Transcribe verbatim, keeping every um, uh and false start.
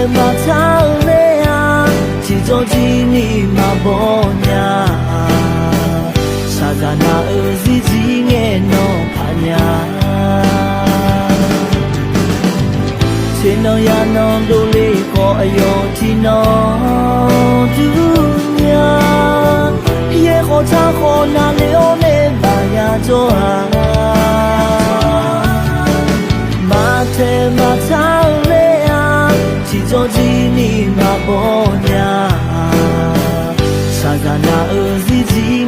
Maqtsaq-eu ler-a, tiqjawr jir ni maqbaw nya-a. Shaqzaq nav-euq zirjir ngae nawr paq nya-a. Teqnan yanan dovle khawf aqyawf tiqnan dur nya. Yaerkhawf tsarkhawf navle-awr nae baqya jawr-a. Maqtaeq maqtsaq-eu ler-a, tiqjawr jir ni maqbaw nya-a. Shaqzaq nav-euq zirjir